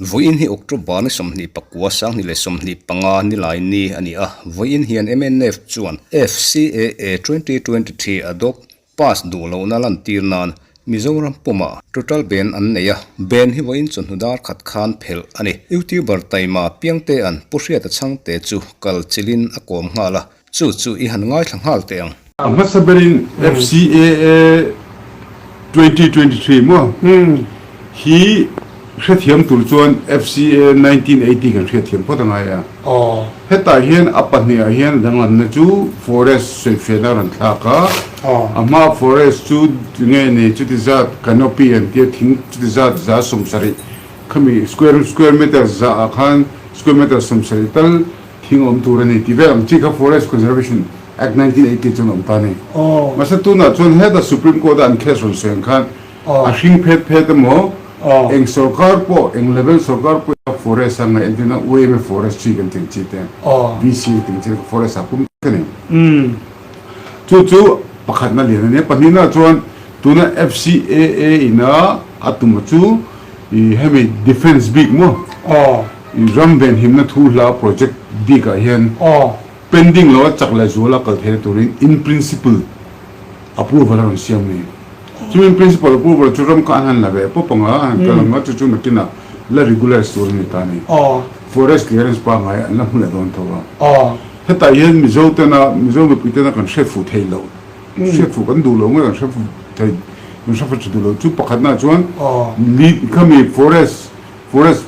Vawiin hi October ni 29 2025 nilai ni a ni a, vawiin hian mnf chuan FCAA 2023 adopt pass duh lohna lantir nan Mizoram pumah total ban an nei a, ban hi vawiin chawhnu dar khat khan phelh a ni. Youtuber taima Piangtea'n Pu Hriata Chhangte chu kal chilhin a kawm nghal a, chu chu i han ngaithla nghal teh ang. A hmasa berin FCAA 2023 maw hi hrethiam tur chuan FCA 1980 kan hriatthiam phawt a ngai a. Hetah hian a pahnihah hian danglamna chu forest sawifiahna a rawn thlak a, a hmaa forest chu nge ni chuti zat canopy an tia thing chuti zat 170 khami square square meter zah ah khan square meter 70 tal thing awm tur a ni tih vel ang chi kha Forest Conservation Act 1980 chuan a awm ta a ni. Mahse tunah chuan heta Supreme Court a an case rawn sawi ang khan A hring phet phet emaw, eng sorkar pawh, eng level sorkar pawh ila forest a ngaih entir na UMA forest tree kan tih chi te, VC kan tih chi te forest ah pum vek a ni. Chu chu pakhatna lian a nia. Pahnihna chuan tuna FCAA ina a tum chu i hemi defence bik maw, i ram venhimna thu hla project bik ah hian pending lo a chak leh zual a kal theihna turin in principle approval a rawn siam ni. Chumi principal approval chu ram kha an han la ve pawp ang a, an han kal ang a, chu chu nakinah la regularize tur a ni ta a ni. Forest clearance pangngai an la hmu leh dawn tho a. Hetah hian Mizo tena, Mizo mipui tena kan hriat fuh theih loh, hriat fuh kan duh loh nge kan hre fuh thei, kan hre fuh tha duh loh chu pakhatnaah chuan khami forest, forest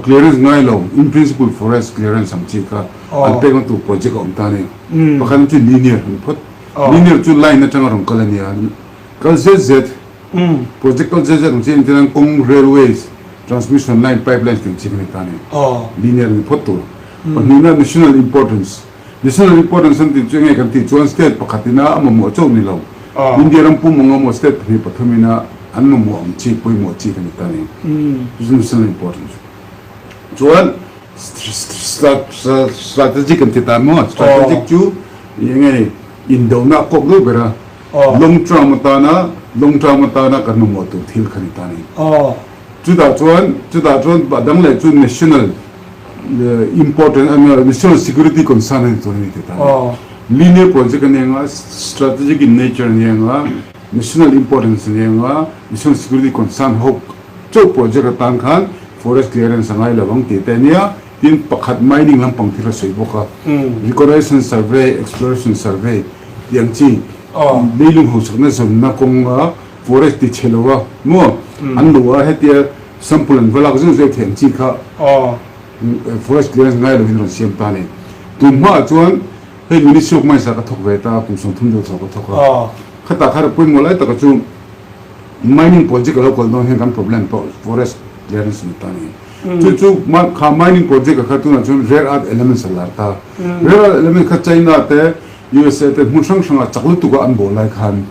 clearance ngai lo, in principle forest clearance ang chi kha an pek na tur project a awm ta a ni. Pakhatna chu linear an phawt. Linear chu line atanga rawn kal a ni a, kal zet zet, project kal zet zet ang chi engtin an kawng railways, transmission line, pipelines tih ang chi kha ni ta a ni. Linear ni phawt tur. Pahnihna national importance, national importance an tih chu enge kan tih chuan state pakhat ina a mamawh chauh ni lo, India ram pum ang emaw state pahnih pathum ina an mamawh ang chi pawimawh chi kha ni ta a ni. Chu chu national importance. Chuan strategic an ti ta maw? Strategic chu eng nge ni indona a kawk deuh ber a, long term atana long term atana kan mamawh tur thil kha ni ta ni. Chutah chuan chutah chuan a dang leh chu national important national security concern a ni tur a ni ti ta ni. Linear project a ni anga, strategic in nature a ni anga, national importance a ni anga, national security concern ho Chauh project atan khan forest clearance a ngai lo ang tih te a nia, tin pakhat mining lampang thil a sawi bawk a, reconnaissance survey, exploration survey tih ang chi leilung hausakna zawnna kawnga forest ti chhe lo a maw an luh a hetia sample an va lak zeuh zeuh theih ang chi kha forest clearance ngai lovin rawn siam ta a ni. Tun hmaah chuan hei Ministry of Mines ah ka thawk ve ta a, kum 30 deuh chho ka thawk a, khatah khan a pawimawh lai taka chu Mining project a lo kal dawn hian kan problem pawh forest clearance ni ta ni. Chu chu kha mining project a kha tunah chuan rare earth elements a lar ta. Rare earth element kha China te USA te hmun hrang hrangah chak lutuk a an bawl lai khan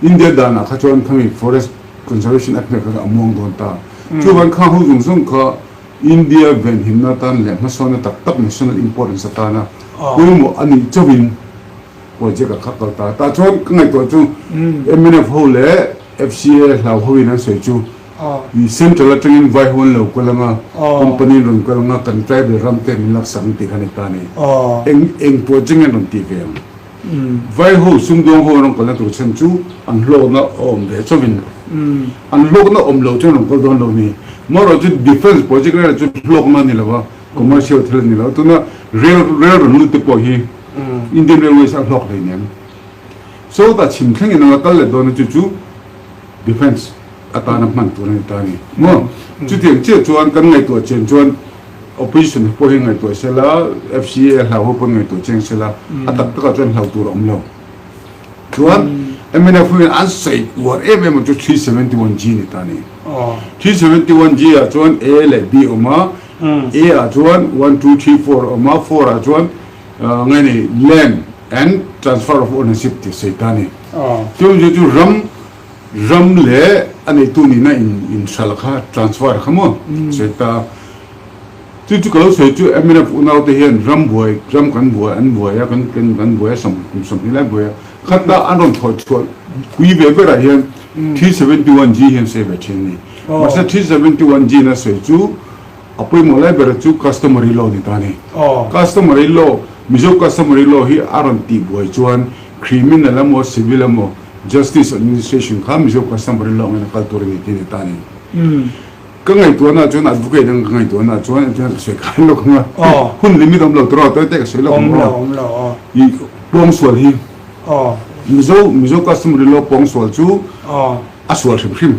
India danah kha chuan khami forest conservation act hmel kha a muang dawn ta. Chuvang kha ho zawng zawng kha India venhimna atan leh hmasawnna tak tak national importance atana pawimawh a nih chauhin Project a kha kal ta. Tah chuan ka ngaihtuah chu mnf ho leh FCA hlau ho in an sawi chu i central atangin vai ho an lo kal anga company an rawn kal anga kan tribal ram te min laksak ang tih kha ni ta ni. Eng eng project nge an rawn tih ve ang? Vai ho sumdawng ho an rawn kalna tur chhan chu an hlawkna a awm ve chauhin an hlawkna awm lo chuan an rawn kal dawn lo ni. Amaherawhchu defence project reng chu hlawkna a ni lo a, commercial thil a ni lo a. Tuna rail rail rawn lut te pawh hi Indian Railways a hlawk hleinem. Sawtah chhim thlengin a la kal leh dawn a chu chu Defence atana hman tur a ni ta a ni maw? Chutiang chiah chuan kan ngaihtuah chian chuan Opposition pawh hi ngaihtuah sela, FCA hlau ho pawn ngaihtuah chiang sela, a tak takah chuan hlau tur a awm lo. Chuan mnf hian an sawi uar em em ang chu 371G ni ta a ni. 371G ah chuan A leh B a awm a, A ah chuan one, two, three, four a awm a, four ah chuan nge ni land and transfer of ownership tih sawi ta a ni. Chu chu chu ram ram leh a neitu nihna in inhralh kha transfer kha maw sawi ta. Chu chu ka lo sawi chu mnf unau te hian ram buai ram kan buai an buai a kan kan buai a sawm kum 20 lai buai a. Khata an rawn thawi chhuah pui ve berah hian 371G hian sawi ve thin a ni. Mahse 371G in a sawi chu a pawimawh lai berah chu customary law ni ta a ni. Customary law, Mizo customary law hi a rawn tih buai chuan criminal emaw civil emaw justice administration kha Mizo customary law angin a kal tur a ni tih a ni ta a ni. Ka ngaihtuahna chuan advocate ang ka ngaihtuahna chuan engtin ka sawi khan lawk ang a, hun limit awm lo tawh a, tawite ka sawi lawk ang aw. I pawngsual hi Mizo Mizo customary law pawngsual chu a sual hrim hrim,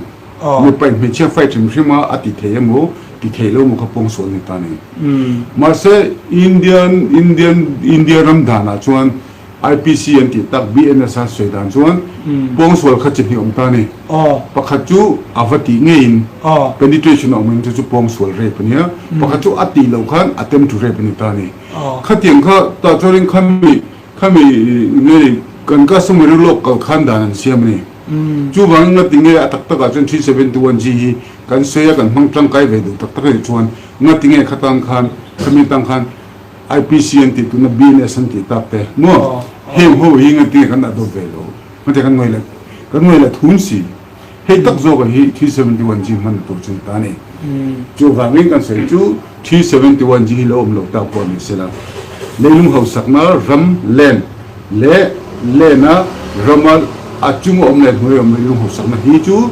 mipa in hmeichhia fight hrim hrim a a ti thei emaw ti thei lo emaw kha pawngsual ni ta a ni. Mahse Indian Indian India ram danah chuan IPC an tih tak BNS a sawi dan chuan pawngsual kha chi hnih awm ta a ni. Pakhat chu a va tih ngeiin penetration a awm in chu chu pawngsual rape a nia. Pakhat chu a tih loh khan attempt to rape a ni ta a ni. Khatiang kha tah chuanin khami khami nge kan customary law kal khan dan an siam a ni. Chuvangin nga ti nge a tak takah chuan 371G hi kan sawi a kan hmang tangkai ve duh tak tak a nih chuan nga ti nge khatang khan khami tang khan IPC an tih tuna BNS an tih tak te maw heng ho hi ngatinge kan adopt ve lo ngatinge kan ngaih leh kan ngaih leh thum si hei tak zawk ah hi 371 G hman tur chu ni ta ni chuvangin kan sawi chu 371 G hi lo awm lo tak pawh ni sela leilung hausakna ram land leh land a rama a chunga awm leh hnuai awm leilung hausakna hi chu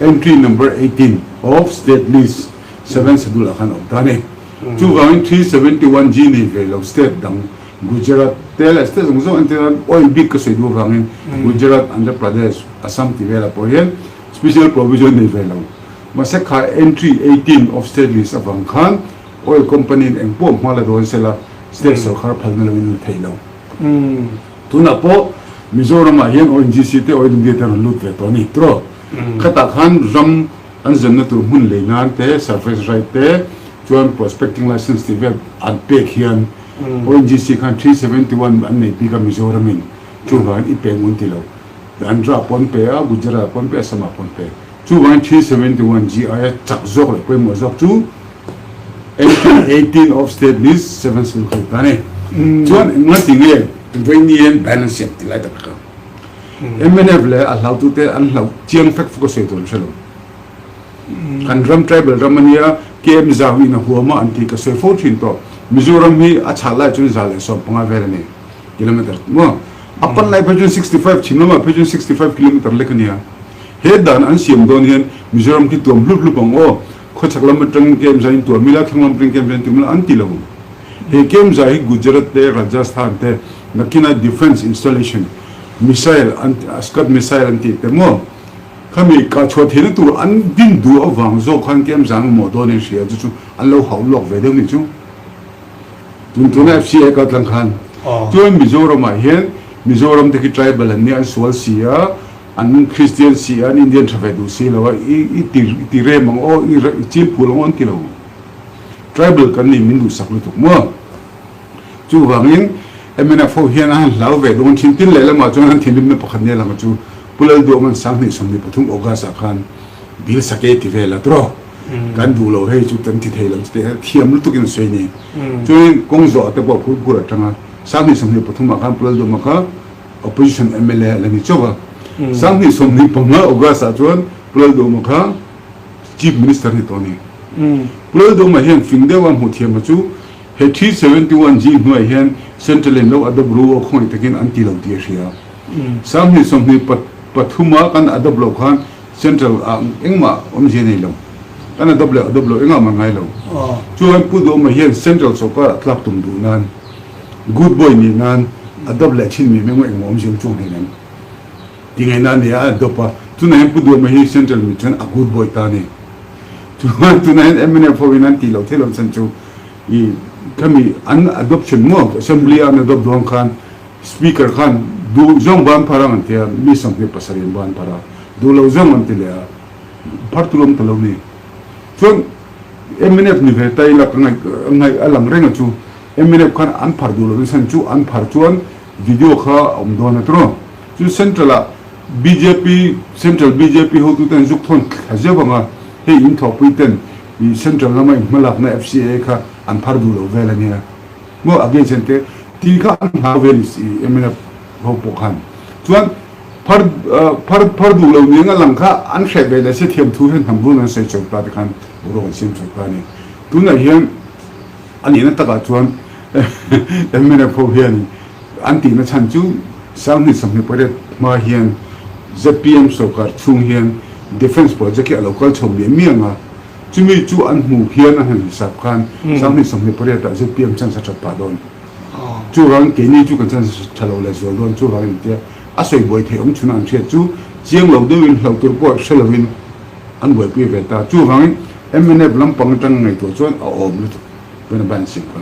entry number 18 of state list seven schedule ah khan a awm ta ni. Chuvangin 371 G nei ve lo state dang Gujarat te leh state zawng zawng entir nan oil bik ka sawi duh avangin Gujarat, Andhra Pradesh, Assam tih velah pawh hian special provision nei ve lo. Mahse kha entry 18 of state list avang khan oil company in eng pawh hma la dawn sela state sorkar phalna loin la thei lo. Tunah pawh Mizoramah hian ONGC te Oil India te rawn lut ve tawh a ni tiraw? Khatah khan ram An zenna tur hmun lei nan te, surface right te, chuan prospecting license tih vel an pek hian ONGC khan 371 an nei bik a Mizoramin chuvangin i pe ngun ti lo. Andhra pawh an pe a, Gujarat pawh an pe a, Assam ah pawh an pe. Chuvangin 371 GI a chak zawk leh pawimawh zawk chu 18 of state list 7 schedule kha ta a ni. Chuan engati nge vawiin hian balance siam ti lai tak kha. Mnf leh a hlautute an hlauh chiang fek fuk a sawi tur an hre lo. Kan ram tribal ram a nia, KM zau in a huam a an tih ka sawi fo thin tawh. Mizoram hi a chhah lai chuan 115 vel a ni, kilometer maw? A pan lai phei chuan 65, chhim lamah phei chuan 65 kilometer lek a nia. He dan an siam dawn hian Mizoram khi tuam hlup hlup ang aw, khawchhak lam atangin KM zau in tuam ila, thlang lam atangin KM zau in tuam ila an ti lo. He KM zau hi Gujarat te, Rajasthan te, Nakinah defence installation missile an Scud missile an tih te maw khami kah chhuah theihna tur an din duh avang zawk khan kem zan mamawh dawn in hria chu chu an lo hauh lawk ve deuh nih chu tun tuna FCA kal tlang khan chuan Mizoram ah hian Mizoram te khi tribal an nia an sual si a an Christian si a an Indian tha ve duh si lo a i i ti i ti rem ang aw i chil phul ang aw an ti lo tribal kan nih min duhsak lutuk maw. Chuvangin mnf ho hian a han hlau ve dawn thin. Tin lehlamah chuan an thinrimna pakhat nia lang chu Pu Lalduaman 2023 August ah khan Bill Sakei ti vel a tawh. Kan duh lo hei chu kan ti thei lo chu tih thiam lutuk in a sawi ni. Chuanin kawng zawh ah te pawh phur phur atang a 2023 ah khan Pu Lalduama kha opposition mla a la ni chauh a. 2025 August ah chuan Pu Lalduama kha Chief Minister a ni tawh a ni. Pu Lalduama hian fing deuh a hmuh thiam a chu He 371 G hnuaiah hian Central in lo adopt ru aw khawngaih takin an ti lo tih a hria. 2023 a kan adopt loh khan Central ah engmah awmzia nei lo. Kan adopt leh adopt loh engah mah ngai lo. Chuan Pu Duhawma hian Central sawrkar ah tlak tum duh nan, good boy nih nan adopt leh thin mi mengmaw engmaw awmzia awm chuang hlein em? Ti ngaihna a nia a adopt a. Tunah hian Pu Duhawma hi Central mit chuan a good boy ta a ni. Chuan tunah hian mnf ho in an tih loh theih loh chhan chu I khami an adoption maw assembly a an adopt dawn khan speaker khan duh zawng ban phar ang an ti a, mi 27 an ban phar a, duh lo zawng an ti leh a, phar tur awm ta lo ni. Chuan mnf ni ve ta ila ka ngaih ngaih a lang reng a chu mnf khan an phar duh lo chhan chu an phar chuan video kha a awm dawn a tiraw. Chu central ah bjp central bjp hotuten zuk thawn thla zeuh ang a, hei in thawhpui ten I central lama in hmalakna FCA kha an phar duh lo vel a nia maw against an te tih kha an hlau vel i mnf ho pawh khan. Chuan phar phar phar duh lo nia lang kha an hreh ve leh si thiam thu hian hnam run an sawi chho ta te khan boruak an siam chho ta a ni. Tunah hian a nihna takah chuan mnf ho hian an tihna chhan chu 2028 hma hian zpm sorkar chhung hian defence project hi a lo kal chho miah miah ang a, chumi chu an hmuh hian an han hisap khan 2028 ah zpm chance a that pah dawn. Chuvangin keini chu kan chance tha lo leh zual dawn chuvangin tia a sawi buai theih awm chhuna an hriat chu chiang lo deuhin hlauh tur pawh hre lovin an buaipui ve ta. Chuvangin mnf lampang atang ngaihtuah chuan a awm lutuk tuna ban siam kha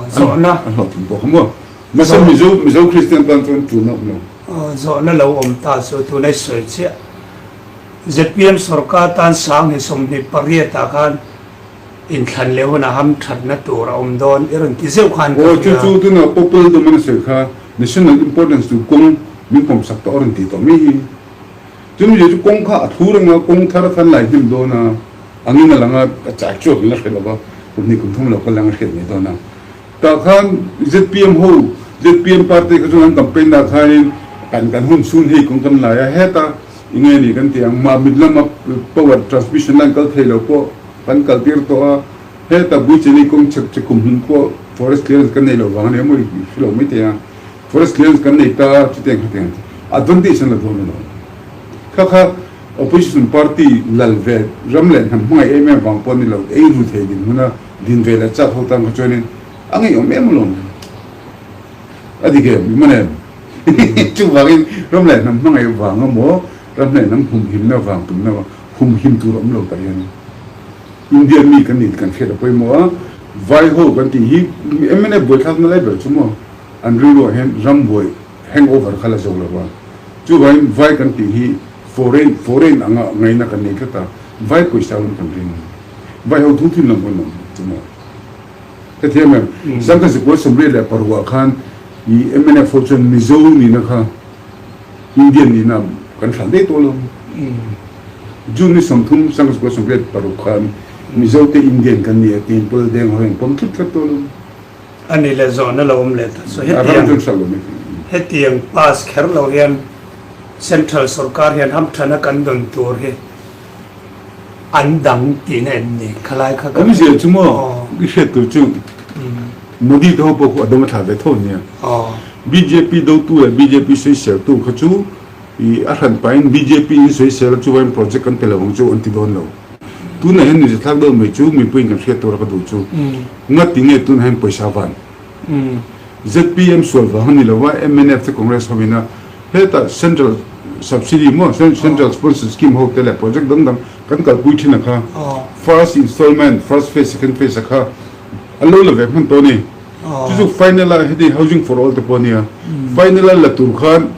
Zawhna. An hlawhtling bawk a maw? Mahse Mizo Mizo Kristian tan chuan tulna awm lo. Zawhna lo awm ta chu tuna i sawi chiah. Zpm sorkar tan 2028 ah khan inthlan leh hunah hamthatna tur a awm dawn i rawn ti zeuh khan ka Aw chu hria. chu tuna Popul Doman a sawi kha National importance tur kawng min pawmsak tawh a rawn ti tawh mai hi. Chumi chu kawng kha a thu reng a, kawng thar khan lai hnem dawn a, angin a lang a, a chai chuak in la hre lo va, kum hnih kum thum lo kal lang a hriat mai dawn a. Tah khan zpm ho, zpm party kha chuan an campaign ah khanin kan kan hun chhun hei kawng kan lai a, heta enge ni kan tih ang, Mamit lama power transmission line kal thei lo pawh kan kal tir tawh a, heta Buicheli kawng chhek chhek kum hlun pawh forest clearance kan nei lo vang a ni a maw i hre lo mai thei a. Forest clearance kan nei ta chutiang khatiang advantage an la dawn a lo. Kha kha opposition party lal ve ram leh hnam hmangaih em em vang pawh ni lo ei ru thei din huna din ve leh chak ho tan kha chuanin a ngeiawm em alawm. A dik em? I man em? Chuvangin ram leh hnam hmangaih vang emaw ram leh hnam humhimna vang tumna humhim tur a awm lo tah hian India mi kan nih kan hriat a pawimawh a, vai ho kan tih hi mnf buaithlakna lai ber chu maw? An rilruah hian rambuai hangover kha la zo lo va, chuvangin vai kan tih hi foreign foreign anga ngaihna kan nei tlat a, vai pawisa lam kan ring. Vai ho thu thin lam kan awm chu maw? Ka thiam em? Sangha zikua 86 ah khan i mnf ho chuan Mizo nihna kha Indian nihna kan hral daih tawh lo. June ni 30 sangha zikua 86 khan Mizo te Indian kan ni a tiin Pawldeng ho hian pawm thlip thlep tawh lo. A ni leh zawhna lo awm leh ta. So hetiang hetiang pass kher lo hian Central sorkar hian hamthana kan dawn tur hi an dang tihna em ni? Khalai kha ka. Awmzia chu maw i hriat tur chu Modi te ho pawh khu a dawm a thla ve tho ania. Bjp dotu leh bjp sawiseltu kha chu i a hran pahin bjp in sawisel a chuvain project kan pe lo ang chu an ti dawn lo. Tunah hian nizathlak deuh mai chu mipuiin kan hriat tura ka duh chu ngati nge tunah hian pawisa van zpm sual vang a ni lo va mnf te Congress ho ina hetah central subsidy maw central sponsor scheme ho te leh project dang dang kan kalpui thin a kha first installment first phase second phase a kha an lo la ve hman tawh a ni chu chu final a heti housing for all te pawh a nia final a la tur khan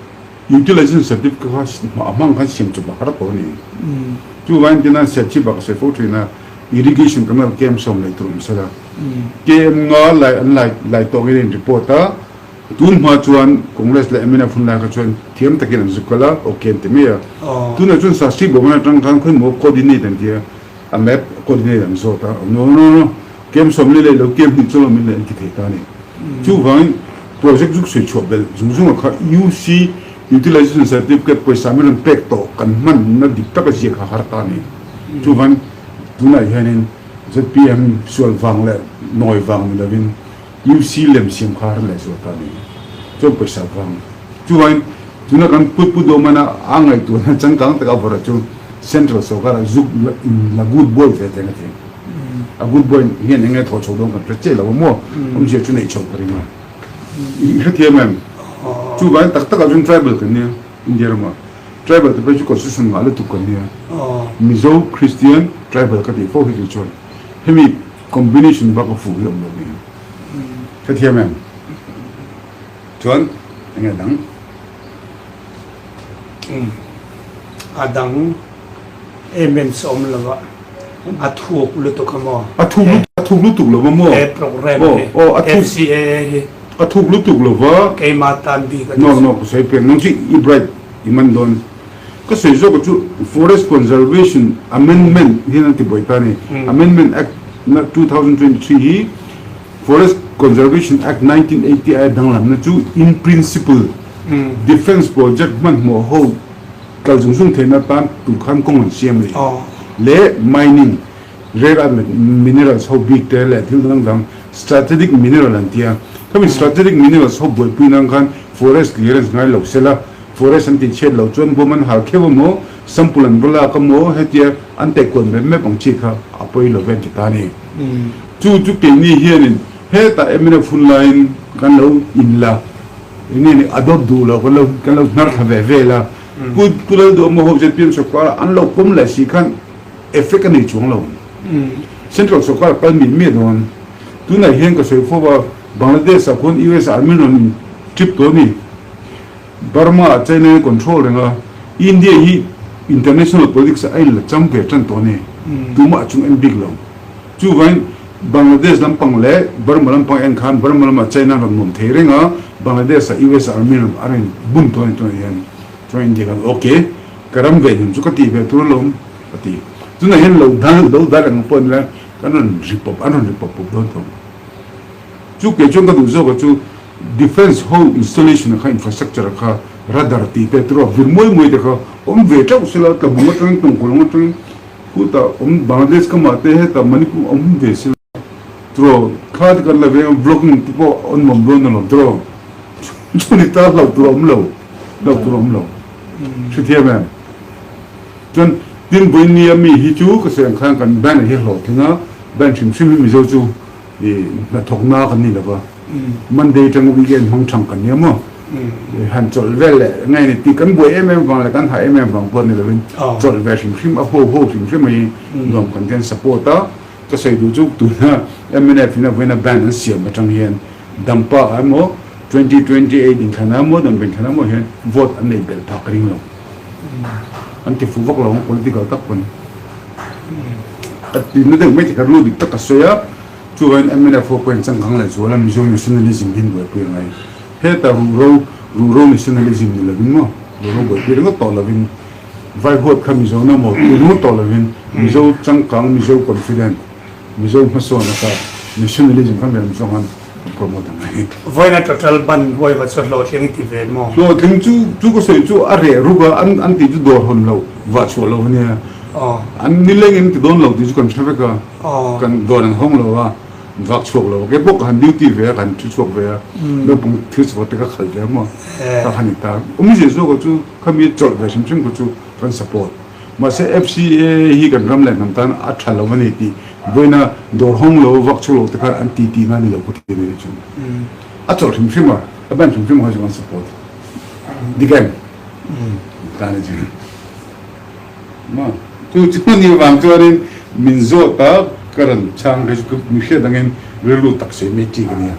Utilization certificate kha a hmang khan siam chawp a har tawh a ni. Chuvangin tina Serchhip ah ka sawi fo thin a, irrigation canal KM 10 leh tur awm sela. KM nga lai an lai lai tawk in a in report a, tun hma chuan Congress leh mnf hun lai kha chuan thiam takin an zuk kal a, ok an ti mai a. Tunah chuan Sastri Bhavan atang khan khawimaw coordinate an ti a, a map coordinate an zawt a, no no no KM 10 leh lo KM hnih chu lo min leh an ti thei ta a ni. Chuvangin project zuk sawi chhuah belh zung zunga kha UC Utilization Certificate pawisa min rawn pek tawh kan hmanna dik taka ziak kha har ta a ni. Chuvangin tunah hianin zpm sual vang leh nawi vang ni lovin UC lem siam kha har leh zual ta a ni. Chuan pawisa vang. Chuvangin tuna kan put put deuh mana a ngaihtuahna changkang taka vawrh chu Central sorkar ah zuk in la good boy ve teng a ti. A good boy hian eng nge thawh chho dawn kan hre chiah lo a maw? Awmzia chu neih chho ka ring a. I hrethiam em? Chuvangin tak takah chuan tribal kan nia India ramah. Tribal te phei chu constitution ngah lutuk kan nia. Mizo Christian tribal ka tih fo hi kei chuan hemi combination bak a fuh hi awm lo nia. Hrethiam em? Chuan eng nge dang? A dang em em chu awm lo a, a thuk lutuk a maw? A thuk a thuk lutuk lo va maw? He program hi, FCAA hi. A thuk lutuk lo va. Keimah tan bik a ni. No, no, ka sawi pek. Nang chu i bright i man dawn. Ka sawi zawk a chu Forest Conservation Amendment hian an ti buai ta a ni. Amendment Act 2023 hi Forest Conservation Act 1980 aia danglamna chu in principle. Defence project hmanhmawh ho kal zung zung theihna atan tur khan kawng an siam a ni. Leh mining, rare earth minerals ho bik te leh thil dang dang strategic mineral an tia. Khami strategic minerals ho buaipui nan khan forest clearance ngai lo sela, forest an tihchhiat loh chuan bawm an hal kheuh emaw, sample an va lak emaw hetia an tehkual mep mep ang chi kha a pawi lo ve an ti ta a ni. Chu chu keini hianin hetah mnf hun laiin kan lo inla eng nge ni adopt duh lo kan lo kan lo hnar thla ve vel a, Pu Pu Lalduhawma ho zpm sawrkar an lo pawm leh si khan effect a nei chuang lo. Central sawrkar a kal miah miah dawn. Tunah hian ka sawi fo a, Bangladesh ah khuan US army rawn in trip tawh a ni. Burma ah China in control reng a, India hi international politics ah a in la cham ve tan tawh a ni. Tumah a chung en bik lo. Chuvangin Bangladesh lampang leh Burma lampang en khan Burma lamah China rawn nuam thei reng a, Bangladesh ah US army rawn a rawn bun tawh a ni tunah hian. Chuan India khan ok, ka ram ve hnem chu ka tih ve tur alawm a ti. Tunah hian lo dal lo dal ang pawh nila kan rawn ri pawp an rawn ri pawp pawp dawn tawh. Chu kei chuan ka duh zawk a chu Defence ho installation a kha infrastructure a kha radar tih te tura vir muai muai te kha awm ve teuh sela tlabung atangin tawngkawlawng atangin Khutah awm Bangladesh ka mah te hetah Manipur awm ve si lo tiraw thla te kan la veng a vlogging te pawh a nuam dawn alawm tiraw chuni ta hlauh tur a awm lo hlauh tur a awm lo hrethiam em chuan tin vawinia mi hi chu ka sawi ang khan kan banner hi a hlawhtling a bank hrim hrim hi Mizo chu I hnathawkna kan ni lova, Monday atanga weekend hmang thang kan nia maw? Han chawlh vel leh nge ni tih kan buai em em vang leh kan hah em em vang pawh ni lovin chawlh ve hrim hrim a ho ho hrim hrim mai nuam kan tian support a, ka sawi duh chu tuna mnf in a vawiina ban an siam atang hian Dampa ah emaw 2028 inthlan ah emaw Dampa inthlan ah emaw hian vote an neih belh phah ka ring lo. An ti fuh vak lo ang political tak pawn. A tinna deuh mai ka ru dik tak ka sawi a, chuvangin mnf ho pawh in changkang leh zual a Mizo nationalism hi an buaipui a ngai. Heta ruhro, ruhro nationalism ni lovin maw, ruhro buaipui ringawt tawh lovin, vai huat kha Mizo na maw tih ringawt tawh lovin Mizo changkang, Mizo confident, Mizo hmasawn ata nationalism kan rem zawng an promote ang a ni. Vawiina total ban huai va chu hlawhtling i ti ve maw? Hlawhtling chu chu ka sawi chu a reh ruk a, an an tih chu dawr hawn loh vah chhuah loh a nia. An nileng in ti dawn lo tih chu kan hre vek a, kan dawr an hawng lo a, vak chhuak lo a, kei pawh ka han duty ve a, ka han thu chhuak ve a, naupang thil chhuak te ka khalh ve a maw, ka han ta. Awmzia zawk chu khami chawlh ve hrim hrim kha chu kan support. Mahse FCAA hi kan ram leh hnam tan a tha lo a ni tih vawiina dawr hawng lo vak chhuak lo te khan an ti tihna a ni lo ka ti a ni chuan a chawlh hrim hrim a, a ban hrim hrim a kha chu kan support dik em? Tan a chu. Ma chu chu ni vang chuanin min zawt a ka rawn chhang kha chu mi hriat angin rilru tak sawi mai chi ka nia.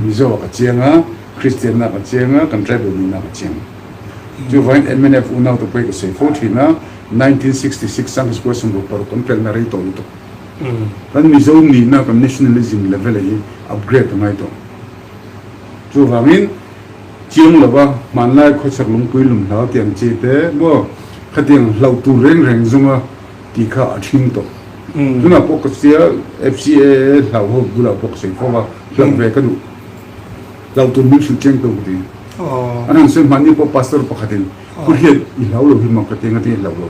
Mizo ah ka chiang a, Kristianna ka chiang a, kan tribal nihna ka chiang. Chuvangin mnf unau te pawh hi ka sawi fo thin a, 1966 Sangha Square Sawmruk paruk kan pelhna rei tawh lutuk. Kan Mizo nihna kan nationalism level hi upgrade a ngai tawh. Chuvangin chiang lova hmanlai khawchhak lungpui lum hlau tih ang chi te maw khatiang hlauh tur reng reng zawnga tih kha a thing tawh. Tunah pawh ka sia FCAA hlauh ho bulah pawh ka sawi fo va, hlauh ve ka duh. Hlauh tur min hrilh chiang tawh ka ti. An han sawi hmanni pawh pastor pakhatin Pu Hriat i hlau lo hi mak ka ti eng a ti hlauh lo.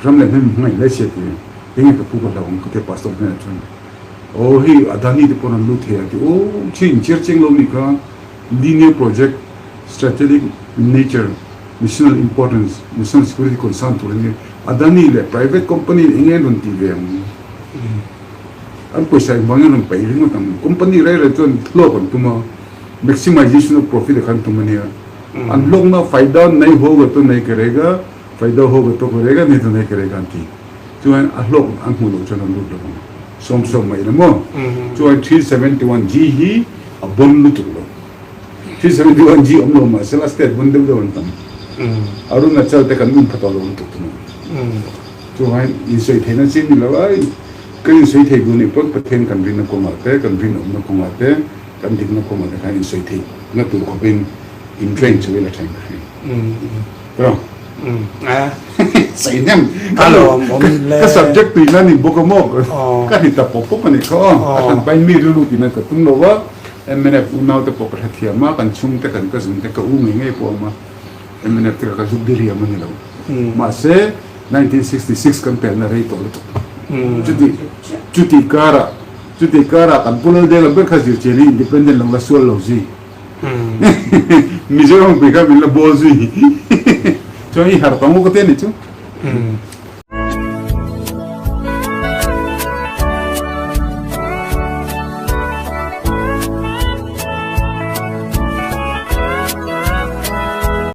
Ram leh hmel hmangaih hle sia ti enge ka pu ka hlauh ang ka ti a pastor hnenah chuan aw hei Adani te pawn an lut thei a ti aw thil inchhiar chiang lo nih kha linear project strategic in nature national importance national security concern tur a nia Adani leh private company in enge an rawn tih ve ang An pawisa engvangin rawn paih ringawt ang. Company rei rei chuan hlawk an tum a, maximization of profit a khan tum a nia. An hlawkna faida nei hoga to nei karega, faida hoga to karega nei to nei karega an ti. Chuan a hlawk an hmuh loh chuan an lut lo ang. Sawmsawm mai la maw? Chuan 371G hi a bon lutuk lo. 371G awm lo mahse la state bon deuh deuh an tam. Arunachal te kan um pha tawh lo lutuk thung ang. Chuvangin insawi theihna chi a ni lo a, kan insawi thei duh nih pawn Pathian kan rinna kawngah te, kan rinawmna kawngah te, kan dikna kawngah te khan insawi theihna tur khawpin in train chu ila thleng ka hria. Tiraw? Sawi hnem ka subject tuina ni bawk a maw ka hni ta pawp pawp a nih kha aw, a hran pain mi rilru tihna ka tum lo va. Mnf unaute pawh ka hrethiam a, kan chhungte kan cousin te ka u ngei ngei pawh a awm a, mnf te kha ka zuk diriam a ni lo. Mahse, 1966 kan pelna rei tawh lutuk. Chuti chuti karah chuti karah kan Pu Laldenga ber kha zirchian in independent lo la sual lo zui. Mizoram mipui kha min la bawl zui. Chuan i harh tawng u ka ti a ni chu.